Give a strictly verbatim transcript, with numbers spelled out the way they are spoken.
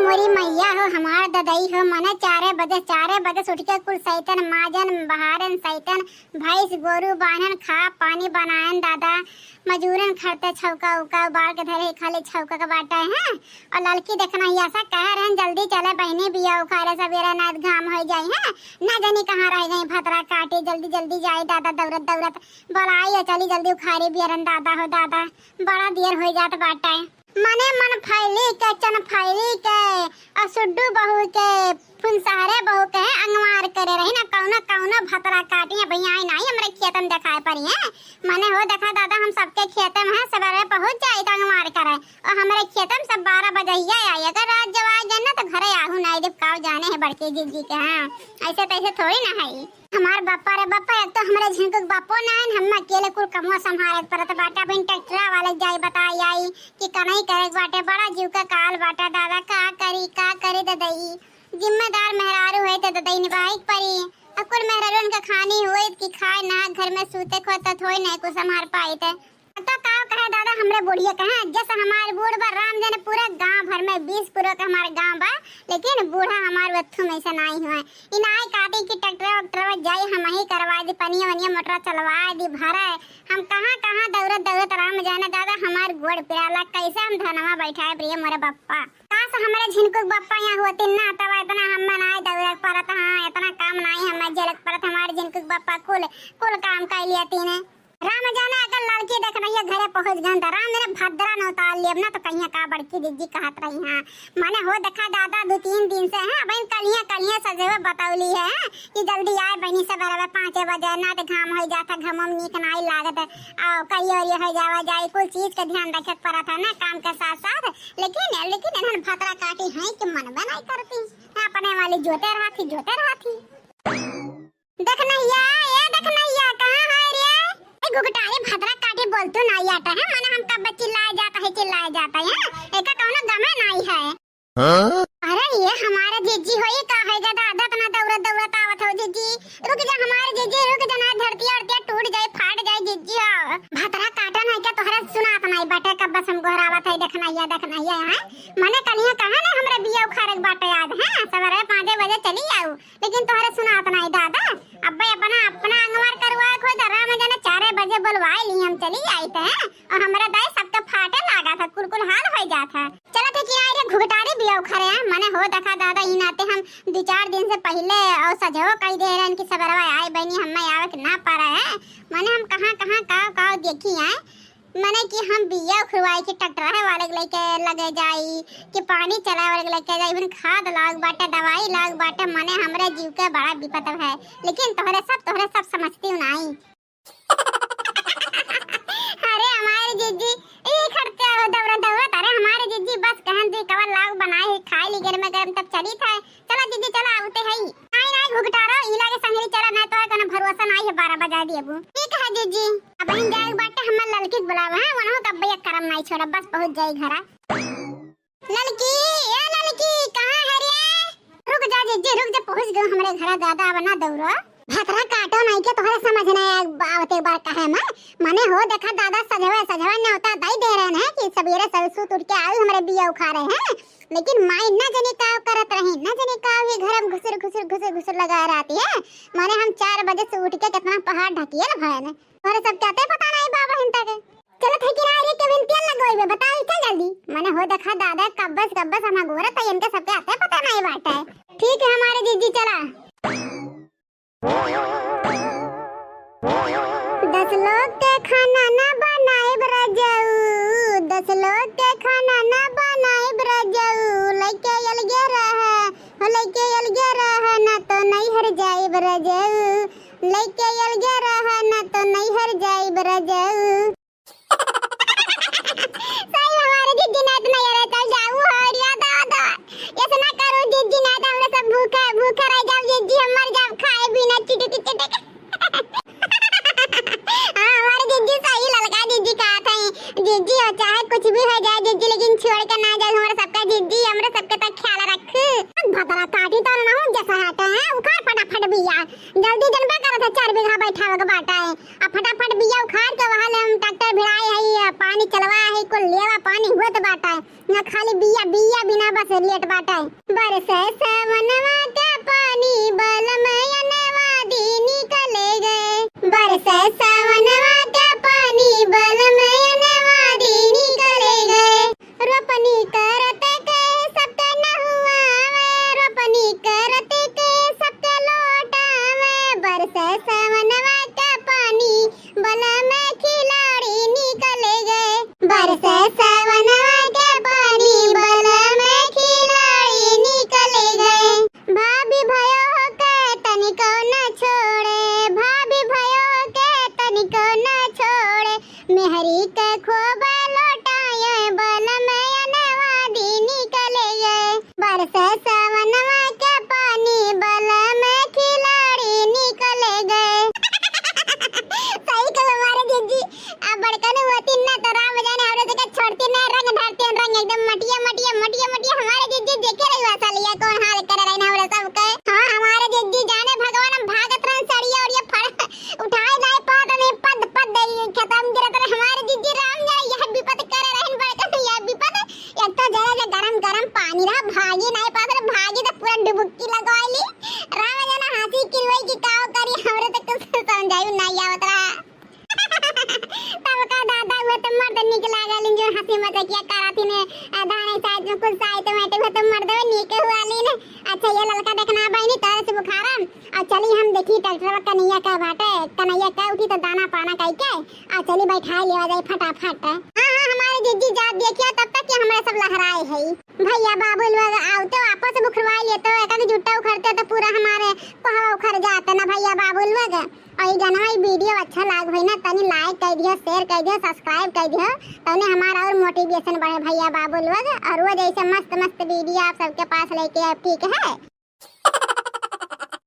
मोरी मैया हो, हमार ददई हो, मने चारे बजे, चारे बजे से उठ के कुल सैतन, माजन, बहारन, सैतन, भैंस, गोरू, बान्हन, खा, पानी बनायन दादा, मजूरन खरते छौका उका उबार के धरे, खाली छौका के बाटे हैं। और ललकी देखना ही ऐसा कह रहन, "जल्दी चले बहिनी, बिया उखारे सबेरे, ना घाम हो जाई है, ना जानी कहाँ रह गई भतरा काटी, जल्दी जल्दी जाई दादा, दौड़त दौड़त बोलाई, और चली जल्दी उखारी बियरन दादा हो दादा, बड़ा देर हो जात बाटे।" मने मन फैली के, चन फैली के, और सुड्डू बहू के, फुनसहरे बहू के अंगवार करे रही ना, कौनो, कौनो भतरा काटी है भैया, आई नाही हमरे खेतन देखाए पड़ी है। मने हो देखा दादा, हम सबके खेते में है, सबेरे पहुँच जाई तो अंगवार करे, और हमरे खेते में सब बारह बजहिया आई। अगर रात जब आ गए ना तो घरे आहू नाही देब, काव जाने है बड़की जिज्जी के, हाँ, ऐसे तैसे थोड़ी ना है। हमार बप्पा रे बप्पा, एक तो हमरे झिनकुक बप्पो ना है, हम अकेले कुल कमवा संभारे के परत बाटे। अब इन ट्रैक्टरा वाले जाई बताई आई कि कनई करे के बाटे, बड़ा जीव का काल बाटे दादा, का करी, का करी ददई। जिम्मेदार मेहरारू है तो ददई निभाई के परी। अब कुल मेहरारू उनका खानी होई कि खाए ना, घर में सूते खो तो थोड़ी नहीं कुछ संभार पाई थे। तो का कहे दादा, हमरे बुढ़िया कहे, जस हमार बूढ़ बा, राम जाने पूरा गांव भर में बीस पुरो के हमार गांव बा, लेकिन बूढ़ा हमार वत्थु में से नाही हुए। ई नाही कहती कि ट्रैक्टर वैक्टर जाई, हम ही करवा दी, पनिया वनिया मोटरा चलवा दी, भरे। हम कहाँ कहाँ दौड़त दौड़त राम जाने दादा, हमार गोड़ पिराला, कैसे हम धनवा बैठाए प्रिय मोरे बप्पा। काश हमरे झिनकुक बप्पा यहाँ होती ना, तब इतना हमें नाही दौड़क परत, हाँ, इतना काम नाही हमें झेलक परत। हमारे झिनकुक बप्पा कुल, कुल काम कर लिया तीने। राम जाने अगर लड़की देखनैया घरे पहुँच गन त राम मेरे भद्रा न उतार लेब ना, तो कहिया का बड़की जिज्जी कहत रही हैं। मने हो देखा दादा, दो तीन दिन से हैं, अब इन कलिया कलिया सजेवे बतौली है कि जल्दी आए बहनी सबेरे पाँचे बजे, ना तो घाम हो जाता, घामो में नीक नाई लागत, और कहियो ये हो जावा जाए, कुल चीज के ध्यान रखे के पड़त है ना काम के साथ साथ। लेकिन, लेकिन इन्हन भतरा काटी हैं कि मन बनाई करती, अपने वाली जोते रहती, जोते रहती। देखनैया, ए देखनैया, कहाँ है रे? ए घुघटारी भतरा काटी बोलतू नाही आटा है, मने हम कब चिल्लाए जाता है, चिल्लाए जाता है, एका कौनो गमे नाही है। हाँ? अरे ये हमारे जिज्जी हो, ये का है गदा, इतना दौड़त दौड़त आवत हो जिज्जी, रुक जा हमारे जिज्जी, रुक जा, ना धरती अरतिया टूट जाए, फाट जाए जिज्जी हो। भतरा काटा नाही क्या तोहरा सुनात नाही बाटे, कब बस हम गोहरावत है, देखनैया, देखनैया है। मने कलिया कहाँ ने हमरे बिया उखाड़े के बाटे आज, हैं? सवेरे पाँचे बजे चली आऊ। लेकिन तोहरे सुनात नाही दादा, अब्बे अपना, अपना अंगवार करवाए खोज, राम जाने चारे बजे बोलवाए ली हम चली आइत हैं, और हमरा दाई सबका फाटे लागा था, कुल कुल हाल हो जात है। चला थे किनारे घुघटारी बिया उखारे हैं, मने हो देखा दादा, ई नाते हम दो चार दिन से पहले और सजो कही दे रहे हैं कि सबरवा आए बनी, हमें आवे के ना पारा है, मने हम कहाँ कहाँ काव काव देखी हैं। मने कि हम बिया उखरवाई कि ट्रैक्टर वाले के लेके लगे जाई, कि पानी चलाए वाले के लेके जाई, इवन खाद लाग बाटे, दवाई लाग बाटे, मने हमरे जीव के बड़ा विपत है। लेकिन तोहरे सब, तोहरे सब समझती हूँ नाई। अरे हमारे जिज्जी, ई खड़ते हो दौड़ा दौड़ा, अरे हमारे जिज्जी बस कहन दी कवर लाग बनाए है, खाए ली गरम गरम तब चली था। चला जिज्जी, चला, आवते हई। नाई, नाई, घुघटारो, इला के संगरी चला, ना तोहर कोनो भरोसा नाई है, बारह बजा दिए बू। ठीक है जिज्जी, अब हम जाए बाटे, हमर ललकी के बुलावे, हाँ, वनहु कब एक करम नाई छोड़ा, बस पहुँच जाई घरा। ललकी, ए ललकी, कहाँ है रे? रुक जा जिज्जी, रुक जा, पहुँच गयो हमरे घरा, दादा, अब ना दौड़ो। भतरा काटो नाई के तोहरे समझ ना आवते एक बार कहे में, मने हो देखा दादा, सजवे, सजवे न्योता दई दे रहे हैं कि सबेरे सब सूत उठ के आऊ हमरे बिया उखारे हैं। लेकिन माई ना जाने का करत रही, ना जाने का ये घर में घुसुर, घुसुर, घुसुर, घुसुर लगा रहती है। माने हम चार बजे से उठ के कितना पहाड़ ढकियल भयन। तोहरे सब कहते पता नहीं बाबा हिन तक। चलो थे किनारे के बिन तेल लगोइबे, बताओ चल जल्दी। माने हो देखा दादा, कब्बस, कब्बस हम गोरा त इनके सब कहते पता नहीं बाटे। ठीक है हमारे जिज्जी, चला। दस लोग के खाना ना बनाइब रजऊ, दस लोग के खाना ना बनाइब रजऊ, लइके अलगे रह, हो लइके अलगे रह, ना तो नैहर जाइब रजऊ, लइके अलगे रह, ना तो नैहर जाइब रजऊ। सही हमारे जिज्जी ना इतना ये रहता जाऊ हो रिया दादा, ऐसा ना करो जिज्जी, ना तो हमरा सब भूखा, भूखा रह जाओ जिज्जी, हम मर जाओ खाए बिना चिटक चिटक। हाँ, हमारे जिज्जी सही ललका जिज्जी कहा था, जिज्जी हो चाहे कुछ भी हो जाए जिज्जी, लेकिन छोड़ के ना जाओ हमारे सबका जिज्जी, हमारे सबके तक ख्याल रख। भतरा काटी तो ना हो जैसा हटे हैं, उखाड़ फटाफट बिया, जल्दी जनबा करत है चार बीघा बैठावे के बाटा है, आ फटाफट बिया उखाड़ के वहाँ ले हम ट्रैक्टर भिड़ाए है, पानी चलवाए है, कुल लेवा पानी हुए तो बाटा है, ना खाली बिया, बिया बिना बस लेट बाटे। बरसे सवनवा के पानी बलम अनवादी निकले गए। बरसे सवनवा के पानी बलम अनवादी निकले गए। रोपनी करत के सबके नहुआवे, रोपनी करत के सबके लोटावे। बरसे सवनवा के पानी बलम खिलाड़ी निकले गए। बरसे सवनवा के पानी बलम खिलाड़ी निकले गए। भाभी भयो के तनिको न छोड़े, भाभी भयो के तनिको न छोड़े। मेहरी के खूब लोटाए बलम अनवादी निकले गए। बरसे सवनवा के पानी बलम खिलाड़ी निकले गए। सही कहलो हमारे जीजी, अब बड़कन होती ना तो राम जाने हमरे से के छोड़ती ना, रंग ढारती रंग एकदम मटिया मटिया मटिया मटिया। हमारे जीजी देखे रही वैसा लिया कौन हाल करे रही ना हमरे सब के। हाँ हमारे जीजी जाने भगवान हम भागत रहन सड़िया और ये फड़ उठाए जाए पात नहीं पद पद दे खत्म गिरत रहे हमारे जीजी राम जाने यह विपद करे रहन बड़कन यह विपद। एक तो जरा जे गरम गरम पानी रहा, भागी नहीं पात रहे, भागी तो पूरा डुबकी लगवाई ली। राम जाना हाथी किरवई की काव करी, हमरे तो कुछ समझाई नहीं आवत रहा। तब का दादा हुए तो मर्द निक लागल, जो हंसी मजाकिया कराती ने, आ, दाने साइड में कुछ साइड में हुए तो मर्द हुए निक हुआ ली ने। अच्छा ये ललका देखना बहनी, तरह से बुखारा। आ चली हम देखी ट्रैक्टर कन्हैया का बाटे, कन्हैया का उठी तो दाना पाना कई के। आ चली बैठा लेवा जाए फटाफट। हाँ, हाँ, हमारे जीजी जात देखिया तब तक कि हमारे सब लहराए है। भैया बाबू लोग आवते वापस बुखरवाई लेते, एक आध जुट्टा उखड़ते तो पूरा हमारे कोहवा उखड़ जाते ना भैया बाबू लोग। और ये गाना, ये वीडियो अच्छा लाग होई ना, तनी like कर दियो, share कर दियो, subscribe कर दियो, तने हमारा और motivation बढ़े भैया बाबू लोग। और वो जैसे मस्त मस्त वीडियो आप सबके पास लेके आए, ठीक है?